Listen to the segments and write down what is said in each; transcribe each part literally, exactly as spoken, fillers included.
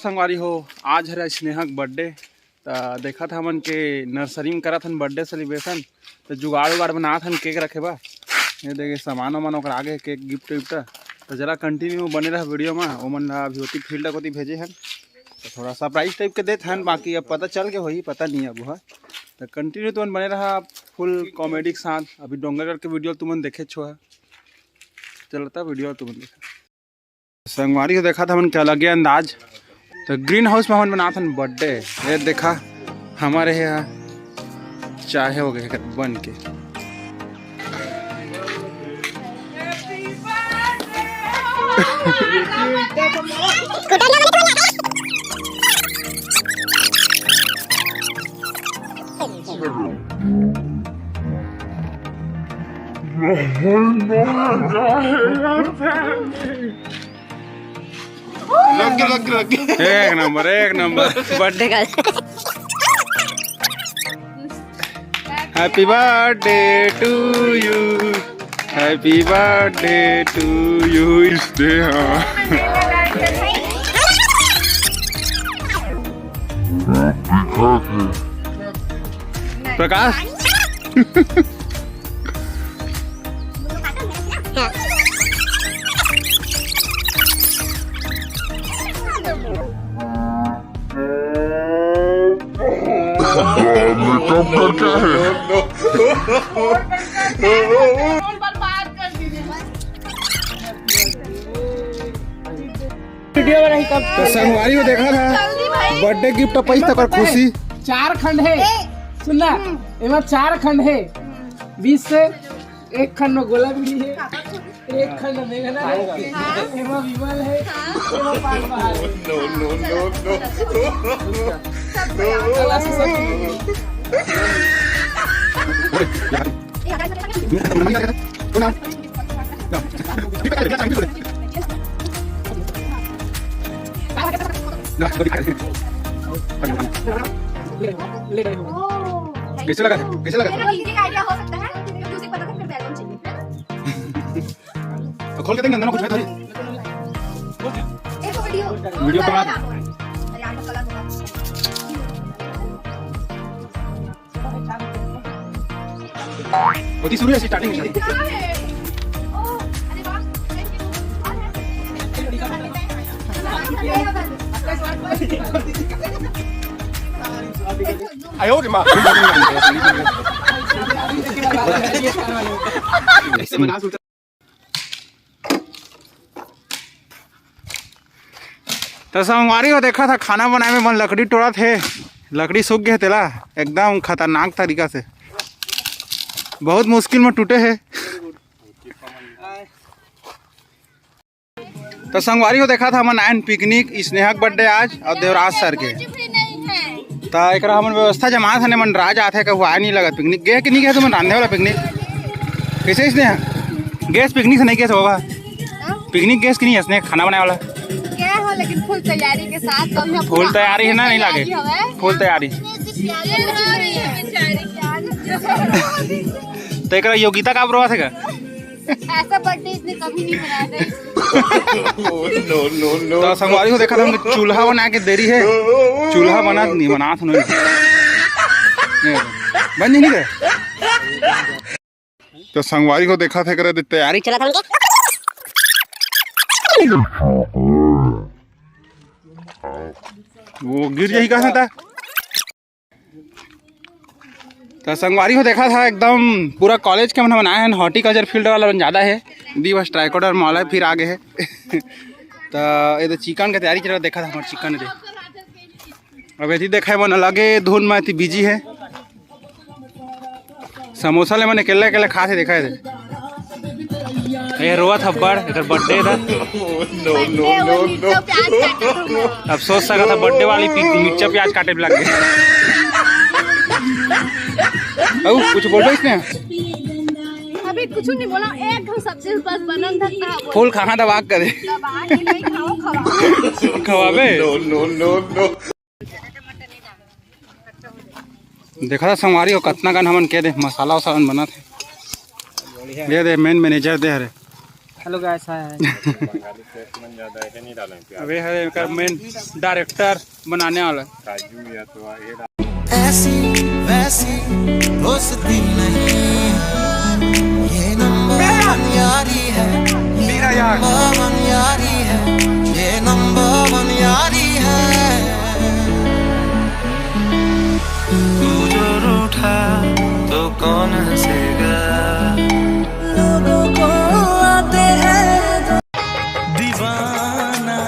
संगवारी हो, आज हरे स्नेहा के बर्थडे, त देखत हमन के नर्सरी में करत हन बर्थडे सेलिब्रेशन। त जुगाड़ उगाड़ बनात हन केक रखे बर। ये देखे सामान वामान ओकर आगे, केक गिफ्ट विफ्ट। त जरा कंटिन्यू बने रह वीडियो में। ओमन ला अभी ओती फील्ड कोती भेजे हन, त थोड़ा सरप्राइज टाइप के देत हन, बाकी अब पता चल के होही, पता नहीं अब ह। त कंटिन्यू तुमन बने रहा फुल कॉमेडी के साथ। अभी डोंगरगढ़ के वीडियो तुमन देखे छो ह, चलता वीडियो तुमन देखा। संगवारी हो, देखत हमन के अलगे अंदाज। त ग्रीन हाउस में हमन बनात हन बर्थडे। ये देखा, हमर ये चाहे हो गए बन के। लग गया, लग गया, लग गया। एक नंबर, एक नंबर। बर्थडे का। Happy birthday to you, happy birthday to you, Sneha. Prakash. Makeup करता है। वीडियो बनाई तब। त संगवारी हो, देखा था बर्थडे गिफ्ट पैसा तकर खुशी। चार खंड है, सुन ना, एमा चार खंड है, बीस से एक खंड में गोला बीड़ी है, एक खंड में मेघना है, एमा विमल है, एमा पान बहार है। No, no, no, no। कैसे लगा? कैसे लगा? मेरा एक आइडिया हो सकता है, म्यूजिक बजाकर फिर बैलून चाहिए, है ना? तो खोल के देंगे, अंदर में कुछ है थोड़ी। एक वीडियो। वीडियो बना। अरे, आपका कलर होगा। होती शुरू है स्टार्टिंग। आयो रे माँ। त संगवारी हो, देखा था खाना बनाए में मन लकड़ी टोड़त हे, लकड़ी सूख गए तेला एकदम खतरनाक तरीका से, बहुत मुश्किल में टूटे हे। त संगवारी हो, देखा था हमन आयन पिकनिक, स्नेहा के बर्थडे आज और देवराज सर के। त एकरा हमन व्यवस्था जमात हन, मन राज आथे, कहू आए नहीं लगत पिकनिक। गे कि नहीं गे तुमन रांधे वाला पिकनिक? कैसे स्नेहा? गैस पिकनिक से नहीं गैस बाबा? पिकनिक गैस कि नहीं स्नेहा खाना बनाए वाला? गए हो, लेकिन फुल तैयारी के साथ। तो हम फुल तैयारी है ना, नहीं लागे? तैयारी हवे। फुल तैयारी। ये हो रही है बेचारी। तो एकरा योग्यता का बरवा थे का? ऐसा बर्थडे इसने कभी नहीं मनाया था। No, no, no। तो संगवारी हो, देखा था हम चूल्हा बना के देरी है, चूल्हा बना नहीं, बना था नहीं। बन नहीं गए। तो संगवारी हो, देखा थे करे तैयारी चला था उनके। वो गिर जाही कहा था। त संगवारी हो, देखा था एकदम पूरा कॉलेज के मन हमन आए हैं, हॉर्टिकल्चर फील्ड वाला मन ज़्यादा है, दी बस ट्राइकोडर्मा वाला फिर आगे है। त ये तो चिकन के तैयारी चला, देखा था हमारे चिकन दे। अब यदि देखा है मन अलगे धुन में थी बिजी है। समोसा ले मन अकेले अकेले खात हे, देखा है। ये रोवत हब्बड़, एकर बर्थडे था। No, no, no, no। अब सोच सकत था बर्थडे वाली पी-, मिर्चा प्याज काटे भी लग गए। अउ कुछ बोलबे इसने? अभी कुछ नहीं बोला, एक घंटा सब्जी बस बनन था, कहाँ बोल-, फूल कहाँ दबा के दे? दबा के नहीं खाओ, खवा। खवाबे? No, no, no, no। देखा था संगवारी हो, कतना कन हमन के दे मसाला वसाला बनत हे। ये दे मेन मैनेजर दे हरे। Hello guys, hi, hi। Bengali सेठ मन ज्यादा है नहीं डालें प्याज। अबे है एकर main director बनाने वाला। काजू या तो ये ऐसी वैसी दोस्ती नहीं, ये नंबर वन यारी है, मेरा यार। नंबर वन यारी है, ये नंबर वन यारी है। तू जो रूठा तो कौन हंसेगा? लोगों को आते हैं दीवाना,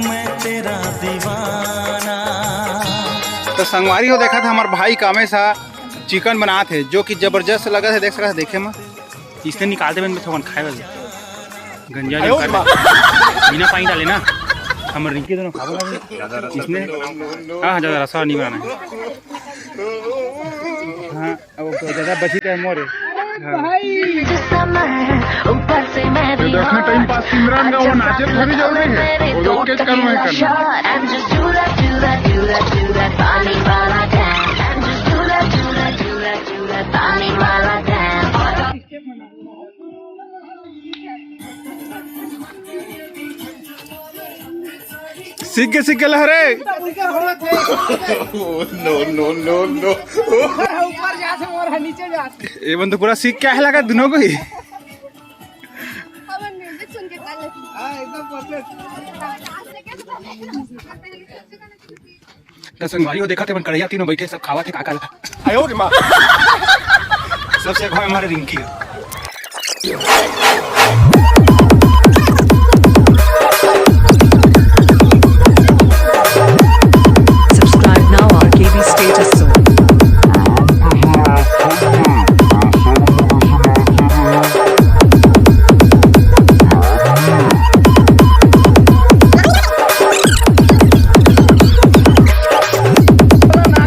मैं तेरा दीवाना। तो संगवारी हो, देखा था हमार भाई कामे सा चिकन बनात हे, जो कि जबरदस्त लगत हे। देख सकत हे, देखे में इसने निकालते में थोकन खाए वाले गंजा जो कर बिना पानी डाले ना, हमर रिंकी दोनों खाबो लगे। इसने हाँ, ज्यादा रसा नहीं बनाना है। हाँ, अब ज्यादा बची तो मोरे। हाँ। ऊपर से मैं ये देखना, time pass सिमरन का वो नाचे थोड़ी जरूरी है, वो लोग के कर्म है करना। सीख के, सीख के लहरे। नो, नो, नो, नो। ऊपर जाते और नीचे जाते। ये बंद तो पूरा सीख क्या है लगा दोनों को ही। अपन music सुन के कर लेते हैं। हाँ, एकदम perfect। तो संगवारी हो, देखा थे अपन कढ़ैया तीनों बैठे सब खावा थे काका ला। आयो रे माँ। सबसे अगवा हमारे रिंकी है। Subscribe now, R K B status zone।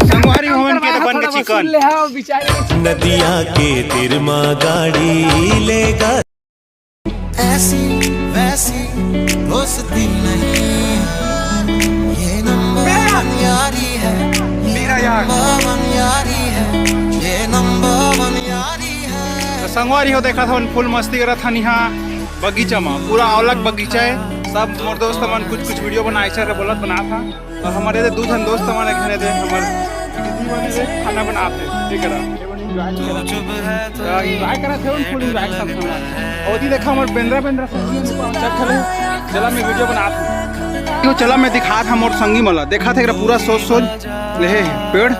संगवारी हो, हमन के तो बन के चिकन। नदिया के तीर मा गाड़ी लेगा। ऐसी वैसी दोस्ती नहीं, ये नंबर वन यारी है, मेरा यार। नंबर वन यारी है, ये नंबर वन यारी है। तो संगवारी हो, देखा था full मस्ती करत हन इहाँ बगीचा मा, पूरा औलक बगीचा है। सब मोर दोस्त मन कुछ कुछ video बनाए चल रहे, बोलत बना था। और हमारे दे दू झन दोस्त मन एक झने दे हमर दीदी बने दे खाना बनाते एकरा। Enjoy करत हे, full enjoy करत हे। और ये देखा हमर बेंद्रा, बेंद्रा संगी चल खले, चला मैं video बनात हूँ। तो चला मैं दिखात हूँ मोर संगी मन ला, देखा थे एकरा पूरा सोच सोच लेहे हे पेड़।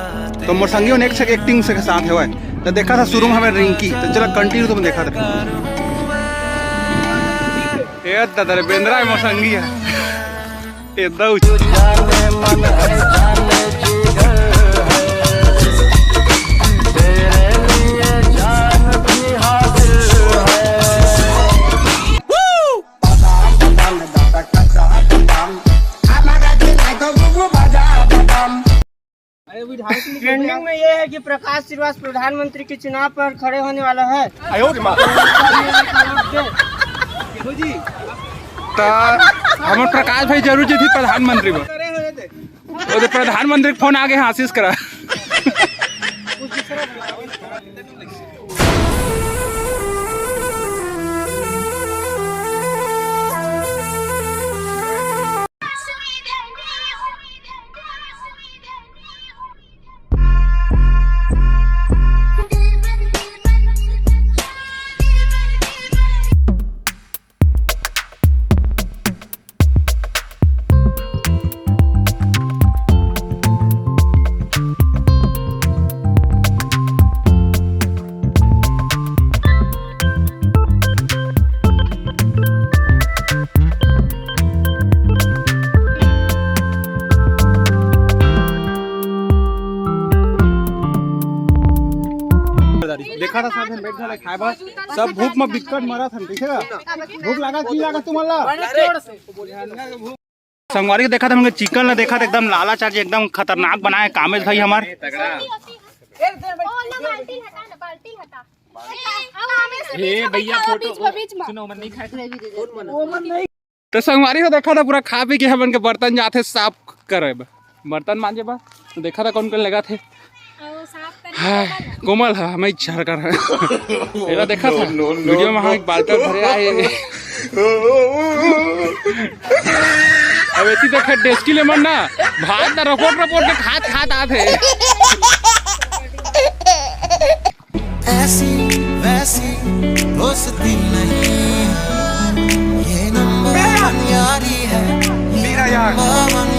तो मोर संगी नेक्स्ट acting से के साथ हेवय। तो देखा था शुरू में हमें रिंकी, तो चला continue तुम देखा था। ए दादा रे, बेंद्रा है मोर संगी है। ए दऊ। Trending में ये है कि प्रकाश श्रीवास प्रधानमंत्री के चुनाव पर खड़े होने वाला है। आयो रे माँ। तो हमर प्रकाश भाई जरूर जी थी प्रधानमंत्री बर। वो तो प्रधानमंत्री के फोन आ गए हैं, आशीष करा। देखा था सब झन बैठ गए खाए बर, सब भूख में बिक्कट मरत हन, ठीक है? भूख लगा कि लगा तुमन ला? संगवारी के देखा था हमन के चिकन ला, देखा था एकदम लाला चाची एकदम खतरनाक बनाए कामेश भाई हमार। ओला बाल्टी हटा ना, बाल्टी हटा। ए भैया, फोटो बीच में। सुनो, मन नहीं खाए। तो संगवारी हो देखा था पूरा खा पी के हमन के बर्तन जाथे साफ करे बर, बर्तन मांजे बर। तो देखा था कौन कौन लगा थे। हाय, कोमल ह, मैं इच्छा कर। एला देखा था? वीडियो में हाँ, एक बाल्टी भरे आए। अब एती देख डेस्की ले मन ना, भात ना रपोट रपोट के खात खात आत हे। ऐसी वैसी दोस्ती नहीं है, ये नंबर वन यारी है, मेरा यार। नंबर वन